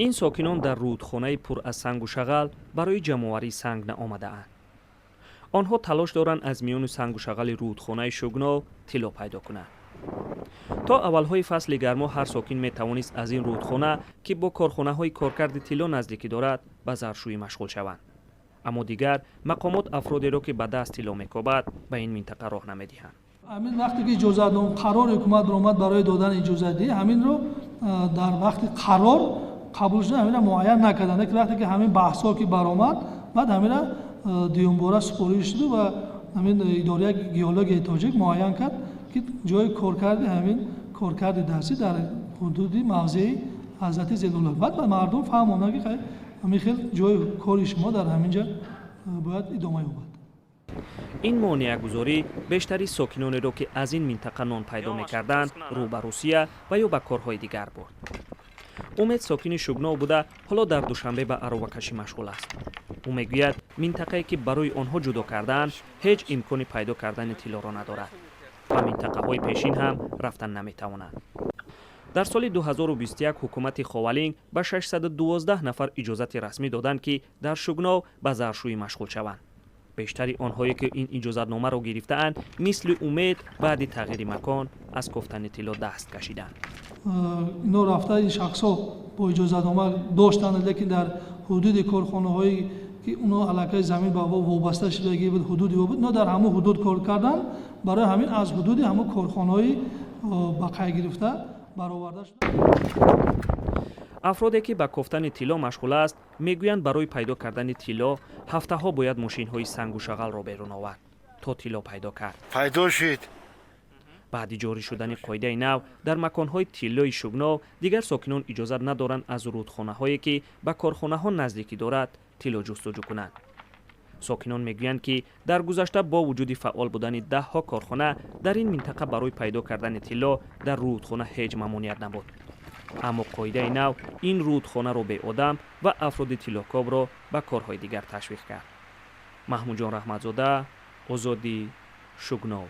Ин сокинон дар рӯдхонаи пур аз сангу шағал барои ҷамъоварии санг наомадаанд. Онҳо талош доранд, аз миёни сангу шағали рӯдхонаи Шугнов тилло пайдо кунанд. То аввалҳои фасли гармо ҳар сокин метавонист аз ин рӯдхона, ки бо корхонаҳои коркарди тилло наздикӣ дорад, ба заршӯӣ машғул шаванд. Аммо дигар мақомот афродеро, ки ба даст тилло мекобад, ба ин минтақа роҳ намедиҳанд. Ҳамин вақте ки иҷозатном, қарори ҳукумат баромад барои додани иҷозатдиҳӣ, ҳаминро дар вақти қарор қабул шуда, ҳаминро муайян накарданд. Лекин вақте ки ҳамин баҳсҳо ки баромад, баъд ҳаминро дуюмбора супориш шуду ва ҳамин идораи геологияи тоҷик муайян кард, ки ҷои коркарди, ҳамин коркарди дастӣ дар ҳудуди мавзеи Ҳазрати Зелулло. Баъд ба мардум фаҳмонданд, ки ҳамин хел ҷои кори шумо дар ҳамин ҷа бояд идома ёбад. Ин монеагузорӣ бештари сокинонеро, ки аз ин минтақа нон пайдо мекарданд, рӯ ба Русия ва ё ба корҳои дигар бурд. Умед сокини Шугнов буда, ҳоло дар Душанбе ба аровакашӣ машғул аст. Ӯ мегӯяд, минтақае, ки барои онҳо ҷудо кардаанд, ҳеҷ имкони пайдо кардани тиллоро надорад. Ба минтақаҳои пешин ҳам рафтан наметавонанд. Дар соли 2021 ҳукумати Ховалинг ба 612 нафар иҷозати расмӣ доданд, ки дар Шугнов ба заршӯӣ машғул шаванд. Бештари онҳое, ки ин иҷозатномаро гирифтаанд, мисли Умед баъди тағйири макон аз кофтани тилло даст кашиданд. Ино рафта, ин шахсҳо бо иҷозатнома доштанд, лекин дар ҳудуди корхонаҳое, ки оно аллакай замин ба вобаста шудагӣ буд, ҳудуди буд, ино дар ҳамон ҳудуд кор карданд. Барои ҳамин аз ҳудуди ҳамон корхонаҳои ба қайд гирифта бароварда шуд. Афроде, ки ба кофтани тилло машғул аст, мегӯянд, барои пайдо кардани тилло ҳафтаҳо бояд мошинҳои сангу шағалро берун овард, то тилло пайдо кард. Пайдо шуд. Баъди ҷорӣ шудани қоидаи нав дар маконҳои тиллои Шугнов, дигар сокинон иҷозат надоранд аз рӯдхонаҳое, ки ба корхонаҳо наздикӣ дорад, тилло ҷустуҷӯ кунанд. Сокинон мегӯянд, ки дар гузашта бо вуҷуди фаъол будани даҳҳо корхона дар ин минтақа, барои пайдо кардани тилло дар рӯдхона ҳеҷ мамоният набуд. Аммо қоидаи нав ин рӯдхонаро беодам ва афроди тиллокобро ба корҳои дигар ташвиқ кард. Маҳмудҷон Раҳматзода, Озодӣ, Шугнов.